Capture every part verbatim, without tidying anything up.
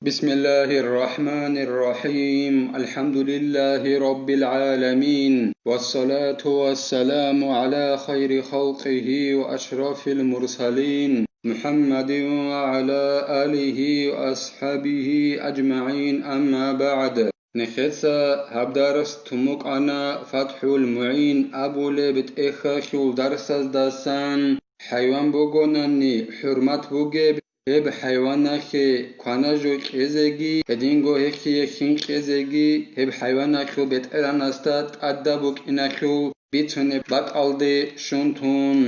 بسم الله الرحمن الرحيم. الحمد لله رب العالمين. والصلاة والسلام على خير خلقه وأشرف المرسلين محمد وعلى آله وأصحابه أجمعين. أما بعد. Нехеца гьаб дарс тун букӀана ФатхӀул МугӀин абулеб тӀехьалъул дарсаздасан, хӀайван бугонани хӀурмат бугеб, гьеб хӀайванахъе кванажо кьезеги, гьединго гьехие хин кьезеги, гьеб хӀайванахъул бетӀергьанасда тӀадаб букӀиналъул бицунеб бакӀалде щун тун.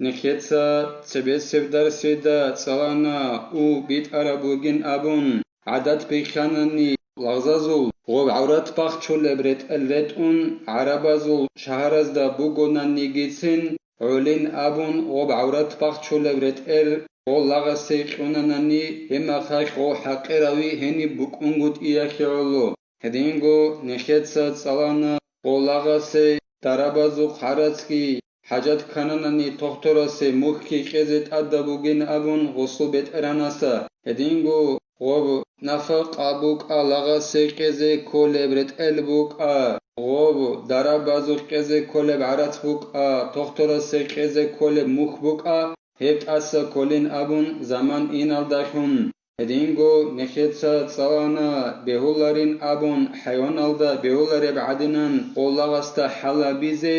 Нехеца цебесеб дарсида цӀалана у битӀараб бугин абун, гӀадат бихьанани, лагъзазул гъоб гӀаврат бахчулеб ретӀел ретӀун, гӀарабазул шагьаразда бугонанигицин, гӀолин абун гъоб гӀаврат бахчулеб ретӀел гъо лагъасе кьунанани, гьебмахалъ гъо хӀакъирави гьениб букӀунгутӀиялъе гӀоло. Гьединго нехеца цӀалана гъо лагъасе дарабазухъ гьарацги, хӀажат ккананани тохторасе мухьги кьезе тӀадаб бугин абун гъосул бетӀергьанаса, гьединго гъоб нафакъа букӀа лагъасе кьезе кколеб ретӀел букӀа, гъоб дарабазухъ кьезе кколеб гӀарац букӀа, тохторасе кьезе кколеб мухь букӀа, гьеб тӀаса кколин абун заман иналдалъун. Гьединго нехеца цӀалана бегьуларин абун хӀайваналда бегьулареб гӀадинан гъо лагъасда хӀалабизе,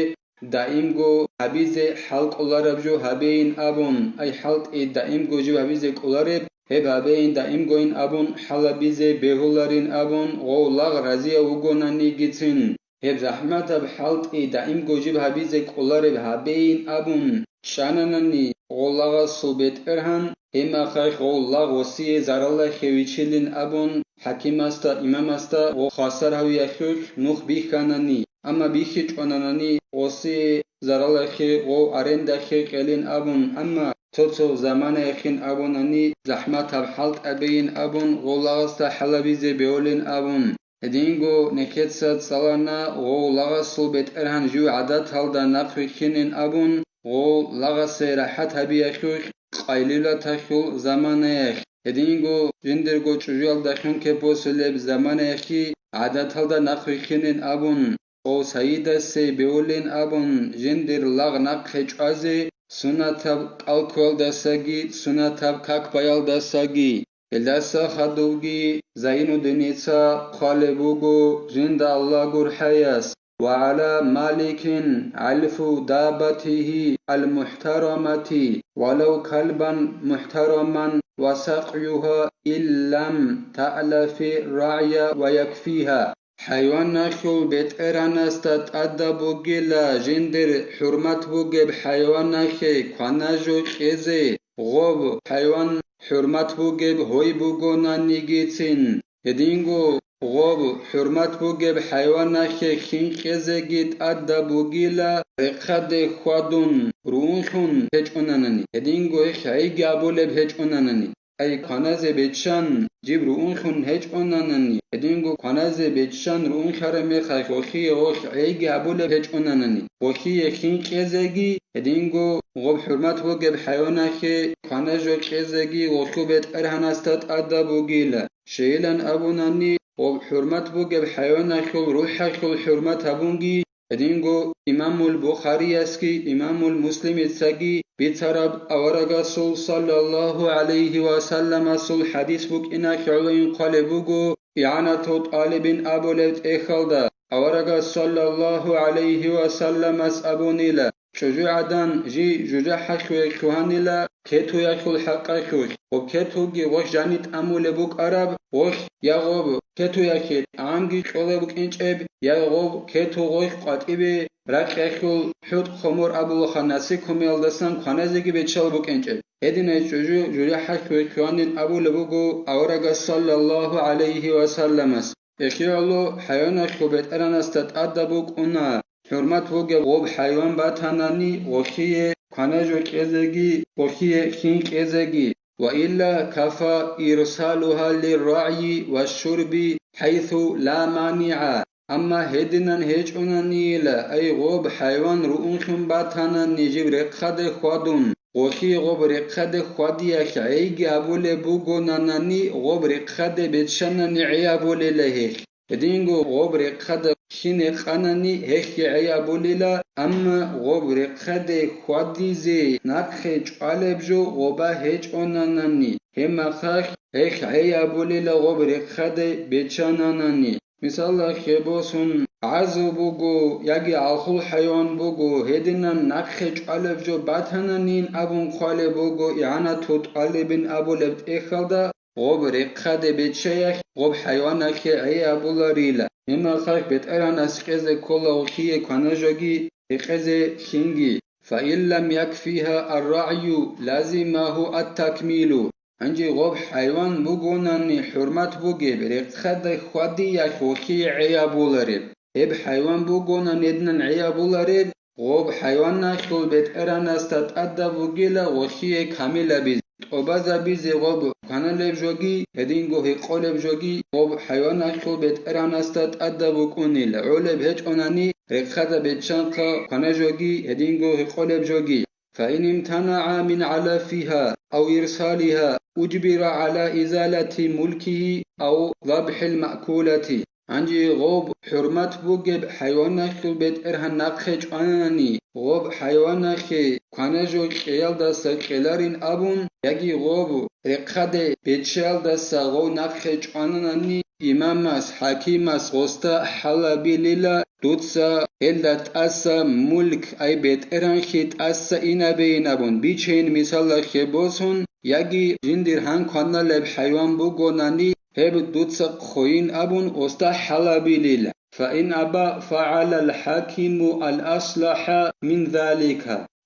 даимго гьабизе хӀалкӀолараб жо гьабейин абун, ай хӀалтӀи даимго жив гьабизе кӀолареб, гьеб гьабейин даимгойин абун хӀалабизе бегьуларин абун гъов лагъ разияв вугонанигицин. Гьеб захӀматаб хӀалтӀи даимго жиб гьабизе кӀолареб гьабейин абун чӀананани гъоллагъасул бетӀергьан, гьебмахалъ гъоллагъ гъосие зараллахъе вичилин абун, хӀакимасда, имамасда гъо хвасар гьавиялъулъ нух бихьанани, амма бихьичӀонанани гъосие зараллахъе гъов арендахъе кьелин абун, амма цо-цо заманаялъин абунани захӀматаб хӀалтӀабейин абун гъоллагъасда хӀалабизе бегьулин абун. Гьединго нехеца цӀалана гъов лагъасул бетӀергьан жив гӀадаталда нахъвихьинин абун, гъов лагъасе рахӀат гьабиялъулъ къайлилаталъул заманаялъ, гьединго жиндирго чӀужуялдалъун кеп босулеб заманаялъги гӀадаталда нахъвихьинин абун, гъов сайидасе бегьулин абун, жиндир лагъ нахъе чӀвазе, сунатаб кӀалкуялдасаги, сунатаб как баялдасаги. Гьелдаса хадувги Зайнуддиница хъвалеб буго жинда Аллагь гурхӀаяс: «وعلى مالك علف دابته المحترمة ولو كلبا محترما وسقيها إن لم تألف الرعي ويكفيها». ХӀайваналъул бетӀергьанасда тӀадаб бугила жиндир хӀурмат бугеб хӀайваналъе кванажо кьезе, гъоб хӀайван хӀурмат бугеб гьой бугонанигицин. Гьединго гъоб хӀурмат бугеб хӀайваналъе хин кьезеги тӀадаб бугила рехъаде хьвадун руунлъун гьечӀонанани, гьединго гьехъ гӀейги абулеб гьечӀонанани. Ай, кваназе беччан жиб руунлъун гьечӀонанани, гьединго кваназе беччан руунлъараб мехалъ гъохие гъолъ гӀейги гьабулеб гьечӀонанани, гъохие хин кьезеги, гьединго гъоб хӀурмат бугеб хӀайваналъе кванажо кьезеги гъолъул бетӀергьанасда тӀадаб бугила. Щайилан абунани, гъоб хӀурмат бугеб хӀайваналъул рухӀалъул хӀурмат гьабунги, гьединго имамул Бухариясги имамул Муслимицаги бицараб аварагасул саллаллагьу гӀалайгьи ва салламасул хӀадис букӀиналъ гӀоло инхъвалеб буго, ИгӀанату тӀалибин абулеб тӀехьалда аварагас саллаллагьу гӀалайгьи ва салламас абунила: ЧӀужугӀадан жий жужахӀалъуве лъугьанила кетуялъул хӀакъалъулъ, гъоб кетуги гъолъ жани тӀамулеб букӀараб, гъолъ я гъоб кетуялъе тӀагӀамги кьолеб букӀинчӀеб, я гъоб кету гъолъ къватӀибе ракьалъул хӀутӀ-хомор абулаха насекомеялдасан кваназеги беччал букӀинчӀеб. Гьединай чӀужу жужахӀалъуве лъугьанин абулеб буго аварагас саллаллагьу гӀалайгьи ва салламас. Эхиялъул хӀайваналъул бетӀергьанасда тӀадаб букӀуна, хӀурмат бугеб гъоб хӀайван батанани гъохие кванажо кьезеги, гъохие хин кьезеги, وإلا كفى إرسالها للرعي والشرب حيث لا مانع. Амма гьединан гьечӀонанийила, ай гъоб хӀайван руунлъун батанани жиб рехъаде хьвадун, гъолъие гъоб рехъаде хьвадиялъ гӀейги абулеб бугонанани, гъоб рехъаде беччанани гӀей абулела гьелъ. Гьединго гъоб рехъада хьине къанани, гьелъги гӀей абулела, амма гъоб рехъаде хьвадизе нахъе чӀвалеб жо гъоба гьечӀонанани, гьеб мехалъ гьелъ гӀей абулела гъоб рехъаде беччананани. Мисалалъе босун, гӀазу буго яги гӀалхул хӀайван буго, гьединан нахъе чӀвалеб жо батананин абун хъвалеб буго, игӀанату тӀалибин абулеб тӀехьалда, гъоб рехъаде беччаялъ гъоб хӀайваналъе гӀей абуларила. Гьеб мехалъ БетӀергьанас кьезе ккола гъолъие кванажоги гьекъезе хинги. فإن لم يكفها الرعي لزمه التكميل. Гьанже гъоб хӀайван бугонани хӀурмат бугеб, рехъаде хьвадиялъ гъолъие гӀей абулареб. Гьеб хӀайван бугонани гьединан гӀей абулареб, гъоб хӀайваналъул бетӀергьанасда тӀадаб бугила гъолъие камил абизе, тӀубазабизе гъоб кваналеб жоги, гьединго гьекъолеб жоги гъоб хӀайваналъул бетӀергьанасда тӀадаб букӀунила, гӀолеб гьечӀонани рехъаде беччанхъа кванажоги, гьединго гьекъолеб жоги. فإن امتنع من علفها أو إرسالها أجبر على إزالة ملكه أو ذبح المأكولة. Гьанже гъоб хӀурмат бугеб хӀайваналъул бетӀергьан нахъе чӀванани, гъоб хӀайваналъе кванажо кьеялдаса кьеларин абун, яги гъоб рехъаде беччаялдаса гъов нахъе чӀвананани, имамас, хӀакимас гъосда хӀалабилила, дуца гьелда тӀаса мулк, ай бетӀергьанлъи тӀаса инабейин абун, бичейин мисалалъе босун, яги жиндир гьан кваналеб хӀайван бугонани, гьеб дуца хъойин абун гъосда хӀалабилила. فإن أبى فعلى الحاكم الأصلح من ذلك.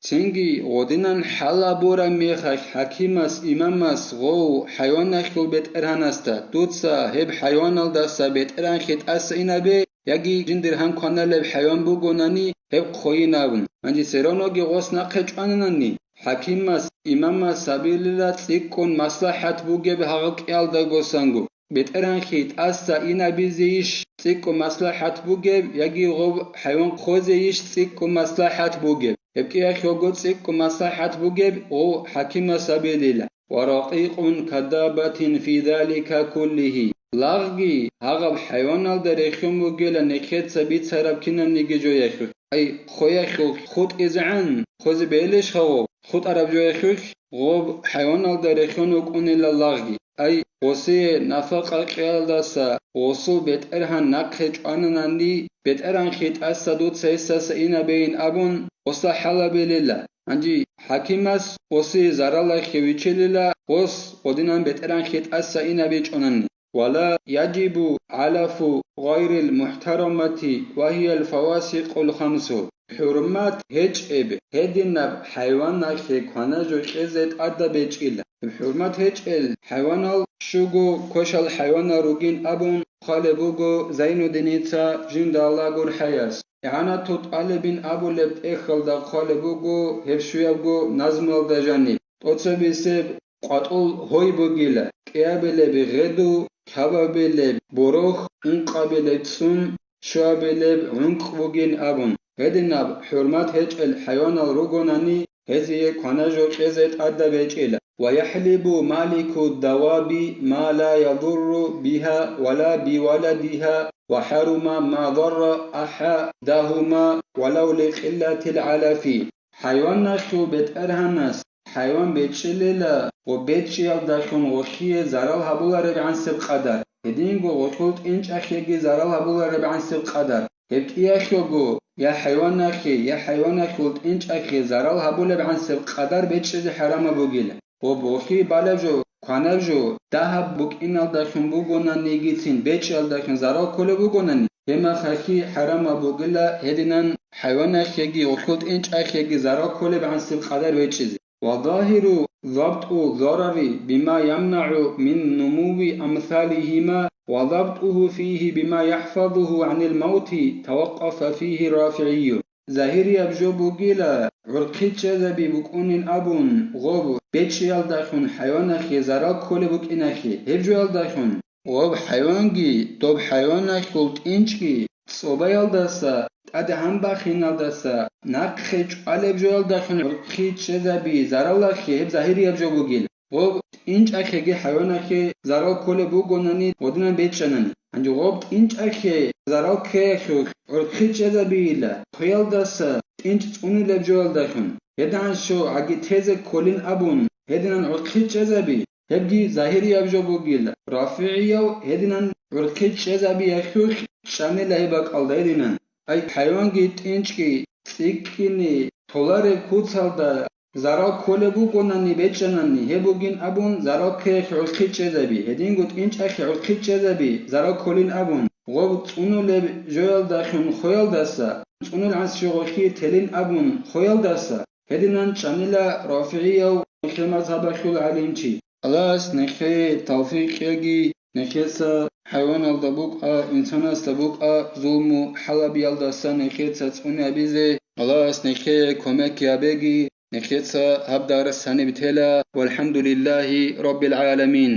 Цинги гъодинан хӀалабураб мехалъ хӀакимас, имамас гъов хӀайваналъул бетӀергьанасда, дуца гьеб хӀайваналдаса бетӀергьанлъи тӀаса инабе, яги жиндир гьан кваналеб хӀайван бугонани, гьеб хъойин абун. Гьанже цероноги гъос нахъе чӀвананани, хӀакимас, имамас гьабилила цӀикӀкӀун маслахӀат бугеб гьагъаб кӀиялда госанго. БетӀергьанлъи тӀаса инабизейищ цӀикӀкӀун маслахӀат бугеб, яги гъоб хӀайван хъозейищ цӀикӀкӀун маслахӀат бугеб? Гьеб кӀиялъ гього цӀикӀкӀун маслахӀат бугеб гъов хӀакимас гьабилила. ورقيق كدابة في ذلك كله. Лагъги гьагъаб хӀайваналда рехьун бугила нехеца бицараб кинабниги жоялъулъ. Ай, хъоялъулъ хутӀизегӀан, хъозе бегьилищ гъов? ХутӀараб жоялъулъ гъоб хӀайваналда рехьун вукӀунила лагъги. Ай, гъосие нафакъа кьеялдаса гъосул бетӀергьан нахъе чӀвананани, бетӀергьанлъи тӀаса дуца гьесдаса инабейин абун, гъосда хӀалабилила. Гьанже хӀакимас гъосие зараллъи вичилила, гъос гъодинан бетӀергьанлъи тӀаса инабичӀонани. ولا يجب علف غير المحترمة وهي الفواسق الخمس. ХӀурмат гьечӀеб гьединаб хӀайваналъе кванажо кьезе тӀадаб гьечӀила. ХӀурмат гьечӀел хӀайванал щуго квешал хӀайванал ругин абун хъвалеб буго Зайнуддиница жинда Аллагь гурхӀаяс. ИгӀанату тӀалибин абулеб тӀехьалда хъвалеб буго гьеб щуябго назмуялда жаниб. ТӀоцебесеб къватӀул гьой бугила, кӀиабилеб гъеду, кабабилеб борохь, ункъабилеб цӀун, щуабилеб гӀункӀ бугин абун. Гьединаб хӀурмат гьечӀел хӀайванал ругонани, гьезие кванажо кьезе тӀадаб гьечӀила. ويحلب مالك الدواب ما لا يضر بها ولا بولدها وحرم ما ضر أحدهما ولو لقلة العلف. ХӀайваналъул бетӀергьанас хӀайван бечӀчӀилила ва бечӀчӀиялдалъун гъолъие зарал гьабулареб гӀансеб къадар, гьединго гъолъул тӀинчӀахъеги зарал гьабулареб гӀансеб къадар. Гьеб кӀиялъего я хӀайваналъе, я хӀайваналъул тӀинчӀахъе зарал гьабулеб гӀансеб къадар бечӀчӀизе хӀарамаб бугила. Ва гъолъие балеб жо, кванаб жо, дагьаб букӀиналдалъун бугонанигицин бечӀчӀиялдалъун зарал кколеб бугонани, гьеб мехалъги хӀарамаб бугила гьединан хӀайваналъеги гъолъул тӀинчӀахъеги зарал кколеб гӀансеб къадар бечӀчӀизе. وظاهر ضبط الضرر بما يمنع من نمو أمثالهما وضبطه فيه بما يحفظه عن الموت توقف فيه الرافعي. Загьирияб жо бугила, гӀурхъи чӀезаби букӀунин абун, гъоб бечӀчӀиялдалъун хӀайваналъе зарал кколеб букӀиналъе, гьеб жоялдалъун гъоб хӀайванги доб хӀайваналъул тӀинчӀги цӀобаялдаса тӀаде гьанбахиналдаса нахъе чӀвалеб жоялдахун гӀурхъи чӀезаби заралахъе, гьеб загьирияб жо бугил. Гъоб тӀинчӀахъеги хӀайванахъе зарал кколеб бугонани, гъодинан бечӀчӀанани. Гьанже гъоб тӀинчӀахъе зарал ккеялъулъ гӀурхъи чӀезабийила, хъуялдаса тӀинчӀ цӀунулеб жоялдахун. Гьединан що гӀаги тезе кколин абун, гьединан гӀурхъи чӀезаби, гьебги загьирияб жо бугила. РафигӀияв гьединан гӀурхъи чӀезабиялъулъ чӀанила гьеб бакӀалда гьединан. Ай, хӀайванги тӀинчӀги цӀикӀкӀине толареб куцалда зарал кколеб бугонани бечӀчӀанани, гьеб бугин абун, зарал ккеялъ гӀурхъи чӀезаби, гьединго тӀинчӀахъе гӀурхъи чӀезаби, зарал кколин абун, гъоб цӀунулеб жоялдахун хъуялдаса, цӀунулгӀанасеб жо гъолъие телин абун хъуялдаса, гьединан чӀанила РафигӀияв, нехее мазгьабалъул гӀалимчи. Аллагьас нехее тавфикъ кьеги, нехеца хӀайваналда букӀа, инсанасда букӀа зулму хӀалабиялдаса нехеца цӀуни гьабизе, Аллагьас нехее кумек гьабеги, нехеца гьаб дарс гьаниб тела. ВалхӀамдулиллагьи раббил гӀаламин.